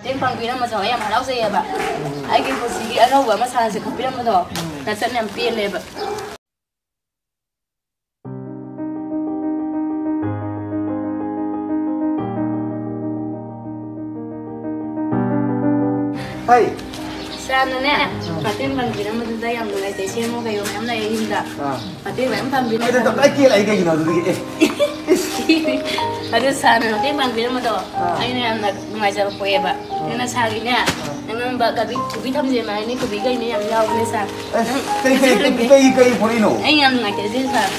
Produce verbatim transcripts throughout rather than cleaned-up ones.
ꯃꯇꯦꯡ ꯄꯥꯡꯕꯤꯔꯝꯕꯁꯦ ꯑꯩ ꯌꯥꯝ ꯍꯔꯥꯎꯖꯩꯌꯦꯕ꯫ ꯑꯩꯒꯤ ꯄꯨꯟꯁꯤꯒꯤ ꯑꯅꯧꯕ ꯑꯃ ꯁꯥꯟꯅꯁꯦ ꯈꯣꯠꯄꯤꯔꯝꯕꯗꯣ ꯅꯆꯟ ꯌꯥꯝ ꯄꯦꯜꯂꯦꯕ꯫ ꯍꯩ꯫ ꯁꯥꯔꯅꯅꯦ, ꯃꯇꯦꯡ ꯄꯥꯡꯕꯤꯔꯝꯕꯗꯨꯗ ꯌꯥꯝ ꯅꯨꯡꯉꯥꯏꯖꯩ꯫ ꯁꯦꯝꯃꯣ ꯀꯩꯌꯣ ꯃꯌꯥꯝ ꯂꯩꯌꯦ ꯌꯨꯝꯗ꯫ ꯑꯥ꯫ ꯃꯇꯦꯡ ꯃꯌꯥꯝ ꯄꯥꯡꯕꯤꯔꯝꯕꯗꯣ꯫ ꯑꯩ ꯇꯞ ꯇꯥꯏ ꯀꯦꯜꯂꯛꯏ ꯀꯩꯒꯤꯅꯣ ꯑꯗꯨꯗꯤ? ꯑꯦ꯫ ꯑꯗꯨ ꯁꯥꯔꯅ ꯃꯇꯦꯡ ꯄꯥꯡꯕꯤꯔꯝꯕꯗꯣ ꯑꯥ꯫ ꯑꯩꯅ ꯌꯥꯝꯅ ꯅꯨꯡꯉꯥꯏꯖꯕ ꯄꯣꯛꯑꯦꯕ꯫ ꯑꯗꯨꯅ ꯁꯥꯔꯒꯤꯅꯦ, ꯑꯥ꯫ ꯅꯪꯉꯣꯟꯗ ꯀꯕꯤ-, ꯀꯣꯕꯤ ꯊꯝꯖꯦꯟꯕ ꯍꯥꯏꯅꯤ, ꯀꯣꯕꯤ ꯀꯩꯅ ꯌꯥꯝ ꯌꯥꯎꯕꯅꯦ ꯁꯥꯔ꯫ ꯑꯁ, ꯅꯪ ꯀꯩ, ꯀꯩ, ꯀꯩ, ꯀꯩ, ꯀꯩ ꯄꯣꯔꯛꯏꯅꯣ? ꯑꯩ ꯌꯥꯝ ꯅꯨꯡꯉꯥꯏꯇꯦ ꯑꯗꯨꯗꯤ ꯁꯥꯔ꯫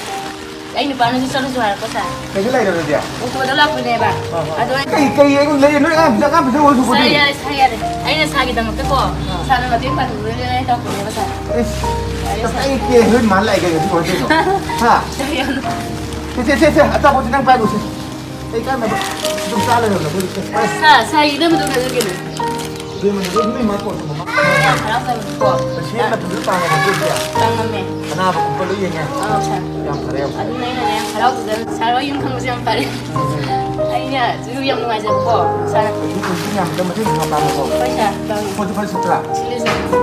ꯑꯩ ꯅꯨꯄꯥꯅꯁꯨ ꯆꯠꯂꯨꯁꯨ ꯍꯥꯏꯔꯛꯄ ꯁꯥꯔ꯫ ꯀꯩꯗ ꯂꯩꯔꯦ ꯑꯗꯨꯗꯤ? ꯑꯣꯇꯣꯗ ꯂꯥꯛꯄꯅꯦꯕ꯫ ꯑꯥ, ꯑꯥ꯫ ꯑꯗꯣ ꯑꯩ ꯀꯩ, ꯀꯩ ꯑꯩꯉꯣꯟꯗ ꯂꯩꯔꯦ? ꯅꯣꯏ ꯑꯉꯥꯡ ꯃꯆꯥ ꯑꯉꯥꯡ ꯄꯤꯖꯧ ꯍꯥꯏꯁꯨ ꯁꯥꯔ, ꯄꯣꯠꯇꯤ꯫ ꯌꯥꯔꯦ, ꯁꯥꯔ, ꯌꯥꯔꯦ꯫ ꯑꯩꯅ ꯁꯥꯔꯒꯤꯗꯃꯛꯇꯀꯣ, ꯑꯥ꯫ ꯁꯥꯔꯅ ꯃꯇꯦꯡ ꯄꯥꯡꯕꯤꯕꯗꯨꯗ ꯑꯩ ꯇꯧꯔꯛꯄꯅꯦꯕ ꯁꯥꯔ꯫ ꯏꯁ, ꯌꯥꯔꯦ, ꯁꯥꯔ꯫ ꯑꯩ ꯀꯦ ꯍꯣꯏ ꯃꯥꯜꯂꯦ ꯀꯩꯅꯣ ꯁꯤ ꯋꯥꯔꯤꯗꯣ꯫ ꯍꯥ? ꯁꯥꯔ, ꯌꯥꯝꯅ ꯁꯦ, ꯁꯦ, ꯁꯦ, ꯁꯦ, ꯑꯆꯥꯄꯣꯠꯁꯤ ꯅꯪ ꯄꯥꯏꯔꯨꯁꯤ꯫ ꯑꯩ ꯀꯥꯟꯅꯕ ꯑꯗꯨꯝ ꯆꯥ ꯂꯩꯔꯝꯅꯦ ꯑꯩꯈꯣꯏꯗꯤ꯫ ꯑꯁ꯫ ꯁꯥꯔ, ꯁꯥꯔ, ꯏꯅꯝꯗꯣ ꯀꯩꯗꯧꯒꯦꯅꯦ? ꯏꯕꯦꯝꯃ, ꯅꯣꯏ ꯏꯃꯥ ꯀꯣꯟꯁꯨ ꯃꯃꯥ ꯌꯥꯝ ꯍꯔꯥꯎꯖꯕꯅꯤꯀꯣ꯫ ꯁꯦꯝꯅ ꯐꯖꯅ ꯇꯥꯡꯉꯕ ꯄꯣꯠꯁꯦ꯫ ꯇꯥꯡꯉꯝꯃꯦ꯫ ꯑꯅꯥꯕ ꯈꯣꯠꯄ ꯂꯣꯏ ꯌꯦꯡꯉꯦ꯫ ꯑꯥ, ꯁꯥꯔ꯫ ꯌꯥꯝ ꯐꯔꯦ, ꯌꯥꯝ ꯐꯔꯦ꯫ ꯑꯗꯨꯅ ꯑꯩꯅꯅꯦ, ꯍꯔꯥꯎꯖꯗꯅ ꯁꯥꯔ ꯍꯣꯏ ꯌꯨꯝ ꯊꯪꯕꯁꯦ ꯌꯥꯝ ꯐꯔꯦ꯫ ꯎꯝ꯫ ꯑꯩꯅ ꯁꯤꯁꯨ ꯌꯥꯝ ꯅꯨꯡꯉꯥꯏꯖꯕꯀꯣ, ꯁꯥꯔ꯫ ꯑꯩꯁꯨ ꯀꯣꯟꯁꯨ ꯌꯥꯝ ꯃꯇꯦꯡ ꯄꯥꯡꯉꯦꯀꯣ꯫ ꯍꯣꯏ, ꯁꯥꯔ, ꯇꯧꯔꯤ꯫ ꯄꯣꯠꯁꯨ ꯐꯖ ꯁꯤꯠꯇ꯭ꯔꯥ? ꯁꯤꯠꯂꯦ, ꯁꯥꯔ꯫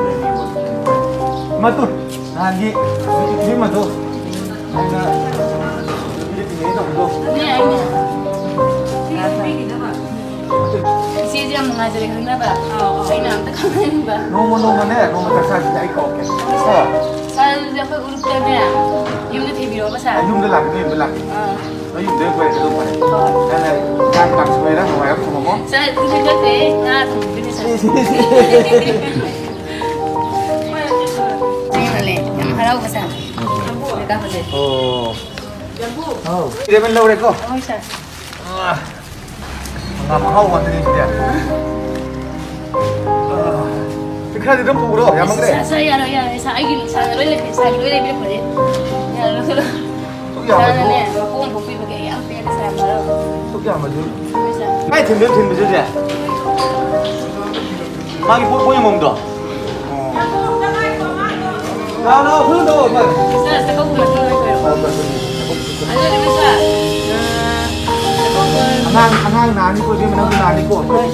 ꯃꯇꯨ, ꯅꯍꯥꯟꯒꯤ ꯐꯤꯂꯝ ꯑꯗꯣ ꯑꯩꯅ ꯇꯧꯕꯗꯣ꯫ ꯑꯗꯨꯅꯦ ꯑꯩꯅ ꯏꯆꯦꯁꯦ ꯌꯥꯝ ꯅꯨꯡꯉꯥꯏꯖꯔꯦ ꯈꯪꯅꯕ꯫ ꯑꯥꯎ, ꯑꯥꯎ꯫ ꯑꯩꯅ ꯑꯝꯇ ꯈꯪꯅꯅꯤꯡꯕ꯫ ꯅꯣꯡꯃ, ꯅꯣꯡꯃꯅꯦ, ꯅꯣꯡꯃ ꯆꯥꯛ ꯆꯥꯁꯤꯗꯤ ꯑꯩ ꯀꯧꯔꯛꯀꯦ꯫ ꯀꯣ? ꯁꯥꯔ, ꯑꯗꯨꯗꯤ ꯑꯩꯈꯣꯏ ꯎꯔꯨꯞꯇꯅꯦ, ꯌꯨꯝꯗ ꯊꯤꯕꯤꯔꯛꯑꯣꯕ, ꯁꯥꯔ꯫ ꯑꯩ ꯌꯨꯝꯗ ꯂꯥꯛꯀꯅꯤ, ꯌꯨꯝꯗ ꯂꯥꯛꯀꯅꯤ꯫ ꯑꯥ꯫ ꯅꯣꯏ ꯌꯨꯝꯗ ꯑꯣꯏꯅ ꯀꯣꯏꯔꯛꯀꯦ, ꯑꯗꯨ ꯐꯔꯦ꯫ ꯍꯣꯏ꯫ ꯅꯪꯅ ꯏꯟꯖꯥꯡ ꯀꯥꯡꯁꯣꯏꯔ ꯍꯋꯥꯏꯔ ꯊꯣꯡꯉꯝꯃꯣ꯫ ꯁꯥꯔ, ꯑꯗꯨꯗꯤ ꯅꯠꯇꯦ, ꯉꯥ ꯊꯣꯡꯕꯗꯨꯅꯦ, ꯁꯥꯔ꯫ ꯁꯤ, ꯁꯤ, ꯁꯤ, ꯁꯤ꯫ ꯌꯥꯝ ꯍꯔꯥꯎꯕ, ꯁꯥꯔ꯫ ꯀꯥꯞꯄꯁꯦ꯫ ꯑꯣ꯫ ꯑꯧ꯫ ꯏꯂꯦꯚꯦꯟ ꯂꯧꯔꯦꯀꯣ? ꯍꯣꯏ, ꯁꯥꯔ꯫ ꯑꯥ, ꯍꯪꯒꯥꯝ ꯑꯍꯥꯎꯕ ꯉꯥꯛꯇꯅꯤ ꯁꯤꯗꯤ꯫ ꯑꯥ, ꯁꯤ ꯈꯔꯗꯤ ꯑꯗꯨꯝ ꯄꯨꯈ꯭ꯔꯣ, ꯌꯥꯝꯃꯟꯈ꯭ꯔꯦ꯫ ꯁꯥꯔ, ꯁꯥꯔ, ꯌꯥꯔꯣꯏ, ꯌꯥꯔꯣꯏ, ꯁꯥꯔ, ꯑꯩꯒꯤ, ꯁꯥꯔꯅ ꯂꯣꯏ ꯂꯩ-, ꯁꯥꯔꯒꯤ ꯂꯣꯏ ꯂꯩꯕꯤꯔꯛꯄꯅꯦ꯫ ꯌꯥꯔꯣꯏ, ꯂꯧꯁꯜꯂꯣ꯫ ꯁꯨꯛ ꯌꯥꯝꯃꯁꯨ꯫ ꯁꯥꯔꯅꯅꯦ, ꯃꯈꯣꯡ ꯄꯣꯛꯄꯤꯕꯒꯤ ꯑꯩ ꯌꯥꯝ ꯄꯦꯜꯂꯦ, ꯁꯥꯔ, ꯌꯥꯝ ꯍꯔꯥꯎꯋꯦ꯫ ꯁꯨꯛ ꯌꯥꯝꯃꯁꯨ꯫ ꯍꯣꯏ, ꯁꯥꯔ꯫ ꯀꯥꯏ ꯊꯤꯟꯗꯣꯏ, ꯊꯤꯟꯕꯁꯦ ꯆꯦ? ꯃꯥꯒꯤ ꯄꯣꯠ ꯄꯣꯠ ꯌꯣꯟꯐꯝꯗꯣ? ꯂꯥꯛꯑꯣ, ꯂꯥꯛꯑꯣ, ꯐꯖꯅ ꯇꯧꯔꯣ, ꯐꯔꯦ꯫ ꯁꯥꯔ, ꯆꯥꯛꯀꯧꯕ ꯃꯇꯨꯡ ꯑꯣꯏꯅ ꯀꯣꯏꯔꯛꯑꯣ꯫ ꯍꯣꯏ, ꯍꯣꯏ, ꯍꯣꯏ꯫ ꯑꯗꯨ ꯑꯣꯏꯔꯗꯤ ꯁꯥꯔ, ꯑ, ꯆꯥꯛꯀꯧꯕ ꯑꯉꯥꯡ, ꯑꯉꯥꯡ ꯅꯥꯅꯤꯀꯣ, ꯏꯕꯦꯝꯃ, ꯅꯪꯁꯨ ꯅꯥꯅꯤꯀꯣ꯫ ꯍꯣꯏ꯫